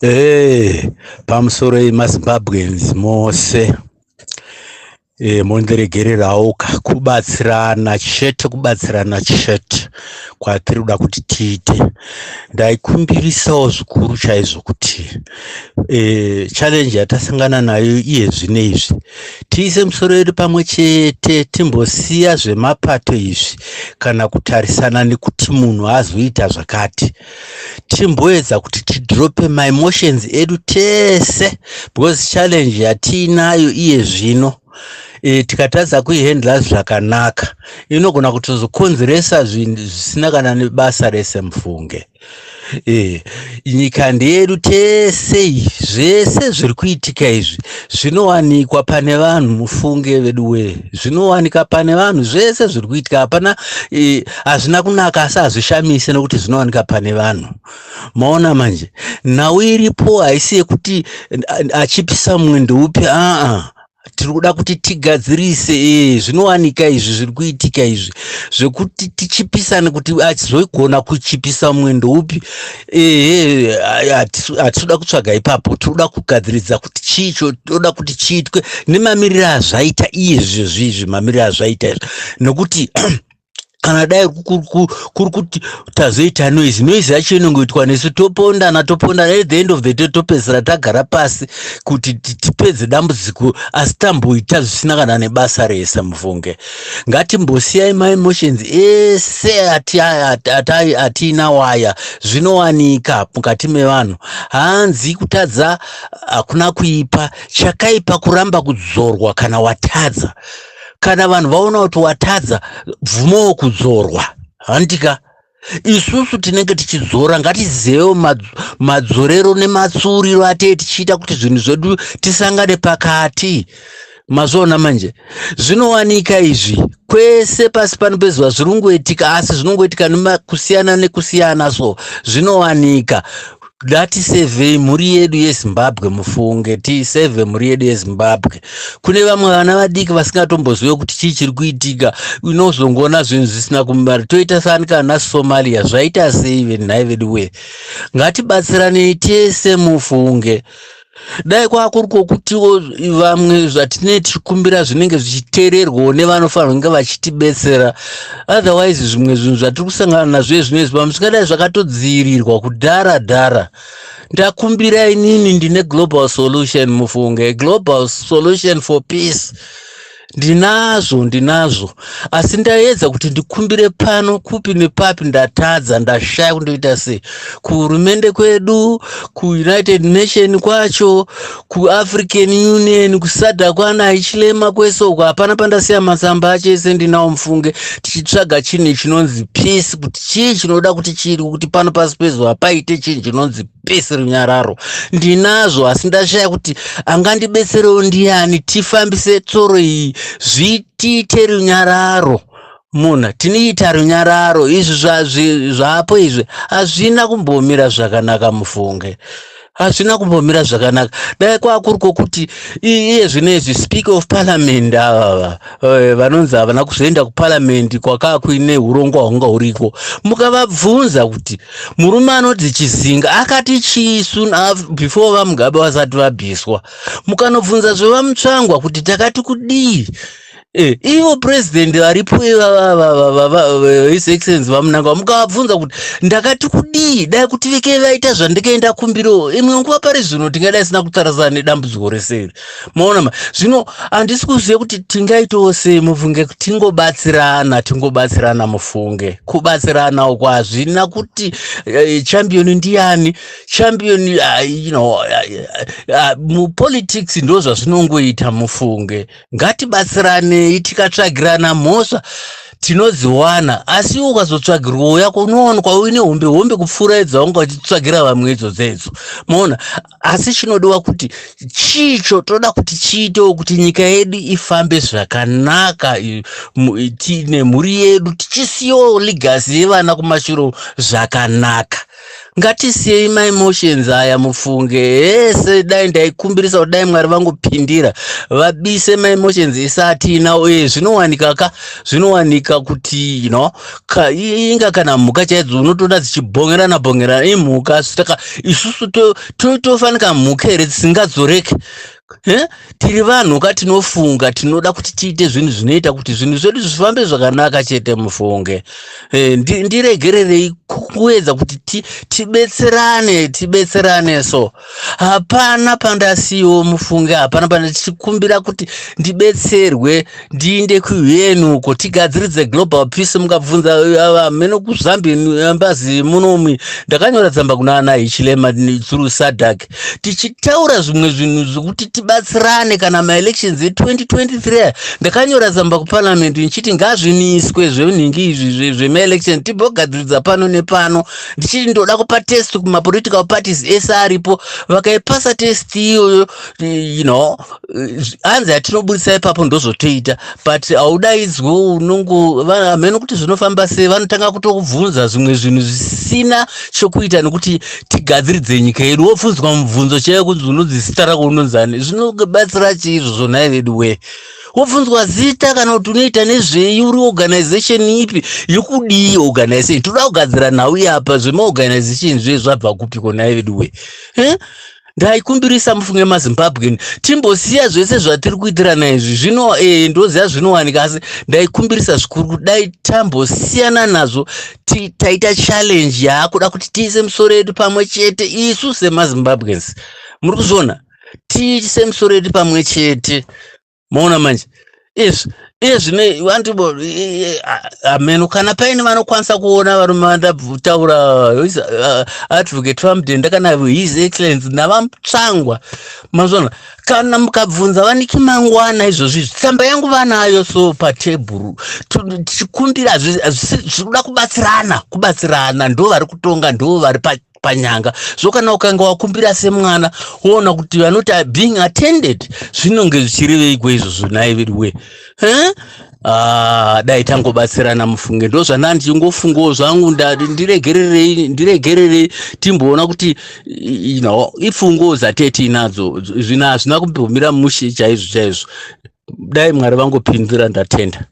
Hey, pamusoro yemaZimbabweans mose mondiregererawo kubatsirana chete, kubatsirana chete kwatiri kuda kuti tiite. Ndaikumbirisawo zvikuru chaizvo kuti challenge yatasangana nayo iye zvino izvi, tiise musoro yedu pamwe chete, timbosiya zvemapato izvi kana kutarisana nekuti munhu azoita zvakati. Timboedza kuti tidrope maemotions edu tese, because challenge yatiinayo iye zvino, tikatadza kuihandla zvakanaka, inogona kutozokonzeresa zvinhu zvisina kana nebasa rese. Mufunge, nyika ndeyedu tese. Zvese zviri kuitika izvi zvinowanikwa pane vanhu. Mufunge vedu wee, zvinowanika pane vanhu zvese zviri kuitika. Hapana, hazvina kunaka, asi hazvishamise nekuti zvinowanika pane vanhu. Maona manje, nhau iripo haisi yekuti achipisa mumwe ndeupi. Aa, tiri kuda kuti tigadzirise zvinowanika izvi zviri kuitika izvi. Zvekuti tichipisane kuti achizogona kuchipisa mumwe ndeupi, ehe, hatisi kuda kutsvaga ipapo. Tiri kuda kugadziridza kuti chicho toda kuti chiitwe nemamiriro azvaita iye zvezvizvi, mamiriro azvaita izvi, nekuti kana dai kuri kuti tazoita noise, noise yacho inongoitwa nesu, topondana, topondana. At the end of the day topedzisira tagara pasi kuti tipedze dambudziko, asi tamboita zvisina kana nebasa rese. Mufunge, ngatimbosiyai maemotions ese atiina waya. Zvinowanika mukati mevanhu. Hanzi kutadza hakuna kuipa, chakaipa kuramba kudzorwa kana watadza. Kana vanhu vaona kuti watadza, bvumawo kudzorwa, handika? Isusu tinenge tichidzora, ngatizivewo madzorero nematsuriro atee tichiita kuti zvinhu zvedu tisangane pakati. Mazviona manje, zvinowanika izvi kwese pasi pano pezuva, zviri kungoitika, asi zvinongoitika kusiyana nekusiyana. So zvinowanika. Ngatisevhei mhuri yedu yeZimbabwe. Mufunge, tisevhe mhuri yedu yeZimbabwe. Kune vamwe vana vadiki vasingatombozive kuti chii chiri kuitika. Unozongoona zvinhu zvisina kumara, toita sani kana Somalia zvaita sei? Venhai vedu we, ngatibatsiranei tese. Mufunge, dai kwakuri kwokutiwo vamwe zvatinee tichikumbira zvinenge zvichiteererwawo nevanofanira kunge vachitibetsera. Otherwise zvimwe zvinhu zvatiri kusangana nazvo izvinezvi pamwe zvingadai zvakatodzivirirwa kudhara dhara. Ndakumbira inini, ndine global solution. Mufunge, global solution for peace, ndinazvo, ndinazvo, asi ndaedza kuti ndikumbire pano kupi nepapi, ndatadza, ndashaya kundoita sei. Kuhurumende kwedu, kuUnited Nation kwacho, kuAfrican Union, kuSADC, kwana Hichilema, kwese uko, hapana pandasiya. Matsamba acho ese ndinawo. Mufunge, tichitsvaga chinhu chinonzi peace, kuti chii chinoda kuti chiri kuti pano pasi pezuva paite chinhu chinonzi peace, runyararo. Ndinazvo, asi ndashaya kuti angandibetserewo ndiani tifambise tsoro iyi, zvitiite runyararo. Muna tinoita runyararo, izvi zvapo izvi hazvina kumbomira zvakanaka. Mufunge, hazvina kumbomira zvakanaka. Dai kwakuri kwokuti iye zvino izvi Speaker of Parliament ava vanonzi havana kuzoenda kuparliament kwakaa kuine urongwa hwanga huriko, mukavabvunza kuti murume anoti Chizinga akati chii soon before vaMugabe vasati vabviswa, mukanobvunza zvevaMutsvangwa kuti takati kudii, ivo president varipo, His Excellency vaMnangagwa, mukavabvunza kuti ndakati kudii, dai kuti veke vaita zvandikaenda kumbiro imwe nguva pari zvino, tingadai sina kutarisana nedambudziko reseri. Maona ma zvino handisi kuziva kuti tingaitawo sei. Mufunge, tingobatsirana, tingobatsirana. Mufunge, kubatsirana uko hazvina kuti champion ndiani. Champion, mupolitics ndo zvazvinongoita. Mufunge, ngatibatsiranei. Tikatsvagirana mhosva tinodziwana, asi iwe ukazotsvagirwawo yako, unowanikwa uine hombe hombe kupfuura idzi wanga uchitsvagira vamwe idzodzo idzo. Maona? Asi chinodiwa kuti chicho toda kuti chiitewo kuti nyika yedu ifambe zvakanaka, tine mhuri yedu, tichisiyawo legacy yevana kumashure zvakanaka. Ngatisiyei maemotions aya, mufunge. Ese dai ndaikumbirisa kuti dai Mwari vangopindira, vabise maemotions ese atiinawo. Uye zvinowanika ka, zvinowanika kuti inga kana mhuka chaidzo unotoona dzichibhongerana bhongerana, imhuka. Saka isusu tofanika mhuka here dzisingadzoreke? Tiri vanhu ka, tinofunga, tinoda kuti tiite zvinhu zvinoita kuti zvinhu zvedu zvifambe zvakanaka chete, mufunge. Ndiregererei kuedza kuti tibetserane, tibetserane. So hapana pandasiyiwo, mufunge, hapana panda tichikumbira kuti ndibetserwe, ndiinde kuUN uko, tigadziridze global peace. Mukabvunza vamene kuZambia embassy munomi, ndakanyora tsamba kuna ana Hichilema through SADC, tichitaura zvimwe zvinhu zvekuti tibatsirane. Kana maelections e2023, ndakanyora tsamba kuparliament ndichiti ngazvimiswe zvenhingi izvi zvemaelection, timbogadziridza pano nepano, ndichiti ndoda kupa test kumapolitical parties ese aripo. Vakaipasa test iyoyo, hanzi yatinobudisa ipapo ndozotoita, but haudaidzwe. Unongo hamene kuti zvinofamba sei, vanotanga kutokubvunza zvimwe zvinhu zvisina chokuita nekuti tigadziridze nyika yedu. Wobvunzwa mubvunzo chaiyo kunzi unonzi zita rako unonzani, zvinobatsira chii izvozvo nhai vedu we? Wobvunzwa zita kana kuti unoita nezvei, uri organization ipi, yokudii organization? Toda kugadzira nhau yapa zvemaorganization zve zvabva kupiko nhai vedu we? Ndaikumbirisa, mufunge, maZimbabwean, timbosiya zvese zvatiri kuitirana izvi. Zvino ndoziva zvinowanika, asi ndaikumbirisa zvikuru kuti dai tambosiyana nazvo, taita challenge yaakuda kuti tiise misoro yedu pamwe chete isu semaZimbabweans. Muri kuzviona? Tiise misoro yedu pamwe chete. Maona manje izvi, iye zvino vantu hameno kana paine vanokwanisa kuona varume vandataura, Advocate Famudenda kana His Excellence navaMutsvangwa. Mazvona, kana mukabvunza vaniki mangwana izvozvi izvi, tsamba yangu vanayo. So patebhuru tichikumbira zviri kuda kubatsirana, kubatsirana. Ndo vari kutonga, ndo vari panyanga. So kana ukanga wakumbira semwana, woona kuti vanoti being attended, zvinonge zvichireveiko izvozvo nhai vedu we? Ah, dai tangobatsirana, mufunge. Ndo zvana ndichingofungawo zvangu. Ndiregererei, ndiregererei, timboona kuti ipfungo dzateti inadzo. Zvino hazvina kumbomira mushe chaizvo chaizvo. Dai Mwari vangopindura. Ndatenda.